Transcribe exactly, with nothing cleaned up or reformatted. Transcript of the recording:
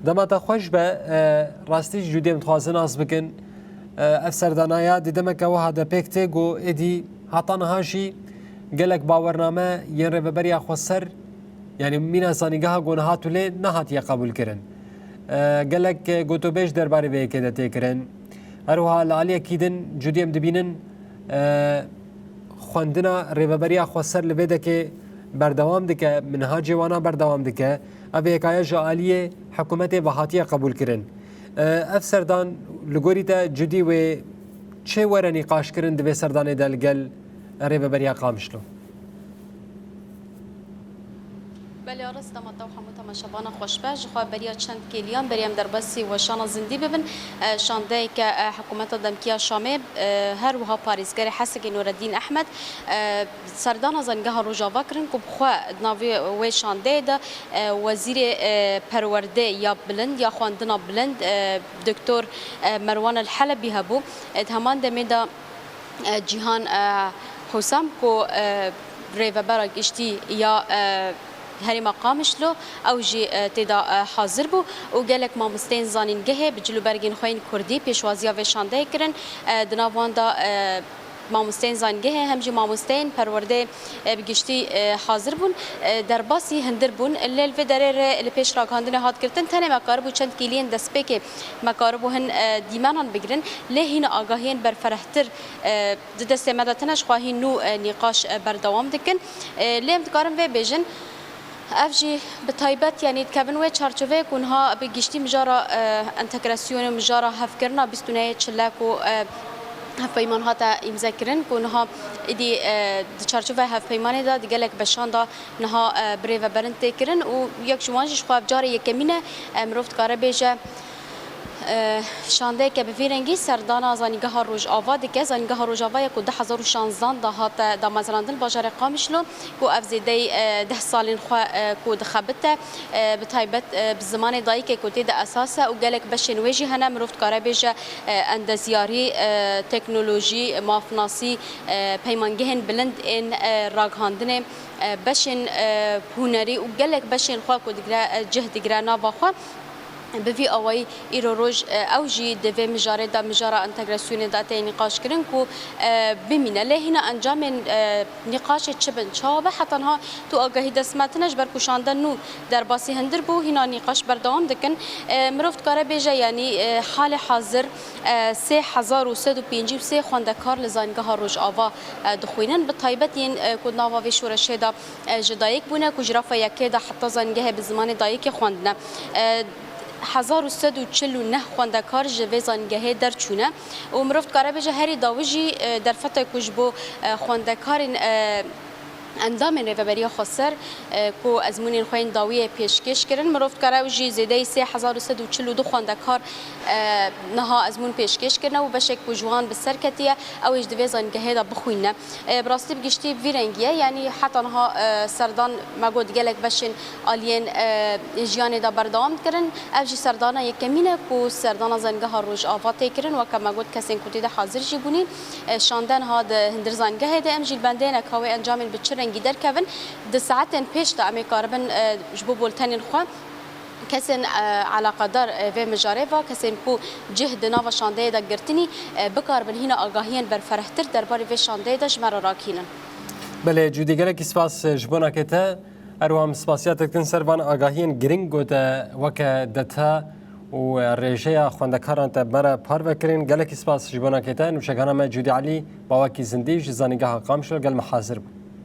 Dema te xweş be, e, rastî jî Cûdiyê em dixwazin nas bikin. E, ev serdanaya di demeke wiha de pêk tê ku êdî heta niha jî gelek bawername yên Rêveberiya Xweser, yanî mîna zanîngeha ku niha tûlê nehatiye qebûlkirin. E, gelek, e, gotûbêj derbarê vê yekê de tê kirin. Her wiha li aliyekî din Cûdiyê em dibînin, e, xwendina Rêveberiya Xweser li vê dekê berdewam dike, minhacê wana berdewam dike. Ev yekaya ji aliyê hikûmetê ve hatiye qebûlkirin. E, ev serdan li gorî te Cûdî wê çê were nîqaşkirin di vê serdanê de li gel Rêveberiya Qamişlo? Belê, rast e, dema te û hemû temaşevana xweş be. Ji xwe beriya çend kêliyan berî em derbasî weşana zindî bibin. E, şandeyeke, e, hikûmeta demkî ya Şamê, e, her wiha parêzgerê Hesekê Nureddîn Ehmed, e, serdana Zanîngeha Rojava kirin ku bi xwe di navê wê şandeyê de, e, wezîrê, e, perwerdê ya bilind ya xwendina bilind, e, Doktor, e, Merwan El Helebî hebû. E, di heman demê de, e, Cîhan, e, Husam ku, e, rêvebera giştî ya, e, herêma Qamişlo, ew jî, e, tê de, e, hazir bû û gelek mamosteyên zanîngehê bi cilûbergên xwe yên kurdî pêşwaziya vê şandeyê kirin. E, di nav wan de, e, mamosteyên zanîngehê hem jî mamosteyên perwerdeyê, e, bi giştî, e, hazir bûn. E, derbasî hundir bûn. Lê li vê derê re li pêş ragihandinê hat girtin. Tenê me karibû çend kêliyên destpêkê me karibû hin, e, dîmenan bigirin. Lê hîna agahiyên berfirehtir, e, di destê me de tine, ji xwe hîn nû, e, nîqaş, e, berdewam dikin. E, lê em dikarin vê bêjin, ev jî bi taybet, yanî dikevin wê çarçoveyê ku niha bi giştî mijara, e, entegrasyonê, mijara hevkirina bîst û nehê çilek û, e, hevpeyman hate îmzekirin ku niha êdî, e, di çarçoveya hevpeymanê de di gelek beşan de niha, e, birêveberin tê kirin û yek ji wan jî ji xwe ev carê yekemîn e, e, mirov dikare bêje, e, şandeyeke bi vî rengî serdana Zanîngeha Rojava dike. Zanîngeha Rojava ye ku du hezar û şanzdan de hate damezrandin bajarê Qamişlo, ku ev zêdeyî, e, deh salên xwe, e, ku dixebite, e, bi taybet, e, bi zimanê dayikê ku tê de esas e û gelek beşên wê jî hene. Mirov dikare bêje, e, endezyarî, e, teknolojî, mafnasî, e, peymangehên bilind ên, e, ragihandinê, e, beşên, e, hunerî û gelek beşên xwe ku digire, e, cih digire nava xwe. Bi vî awayî îro roj, e, ew jî di vê mijarê de, mijara entegrasyonê de tê nîqaşkirin ku, e, bimîne. Lê hîna encamên, e, nîqaşê çi bin? Çawa be heta niha tu agahî dest me tine, ji ber ku şande nû derbasî hundir bû, hîna nîqaş berdewam dikin. E, mirov dikare bêje, yanî, e, halê hazir, e, sê hezar û sed û pêncî û sê xwendekar li Zanîngeha Rojava, e, dixwînin. Bi taybet yên, e, ku nava vê şoreşê de, e, ji dayik bûne, ku ji rafa yekê de heta zanîngehê bi zimanê dayikê xwendine. E, hezar û sed û çil û neh xwendekar ji vê zanîngehê derçûne û mirov dikare bêje herî dawî jî, e, derfetek ku ji bo, e, xwendekarên, e, endamên Rêveberiya Xweser, e, ku ezmûnên xwe yên dawiyê pêşkêş kirin. Mirov dikare ew jî zêdeyî sê hezar û sed û çil û du xwendekar, e, niha ezmûn pêşkêş kirine û beşek ku ji wan bi ser ketiye, ew ê ji di vê zanîngehê de bixwîne. E, bi rastî bi giştî vî rengî ye. Yanî heta niha, e, serdan me got gelek beşên aliyên, e, jiyanê de berdewam dikirin. Ev jî serdana yekemîn e ku serdana Zanîngeha Rojava tê kirin. Weke me got kesên ku tê de hazir jî bûnî. E, şande niha di hundir zanîngehê de, em jî li bendê ne ka wê encamên bi çi rengî derkevin. Di saetên pêş de em ê karibin, e, ji bo boltenên xwe kesên, e, eleqedar, e, vê mijarê ve, kesên ku cih di nava şandeyê de girtinî, e, bikaribin hîna agahiyên berfirehtir derbarê vê şandeyê de ji me re rakînin. Belê, Cûdî, gelekî spas, e, ji bo nakê te. Her wiha em spasiya te dikin ser van agahiyên giring ku te weke deta û, e, rêjeya xwendekaran te bi me re parve kirin. Gelekî spas ji bo nakê te. Nûşegana me Cûdî Elî, bawekî zindî ji Zanîngeha Qamişlo gel me hazir bû.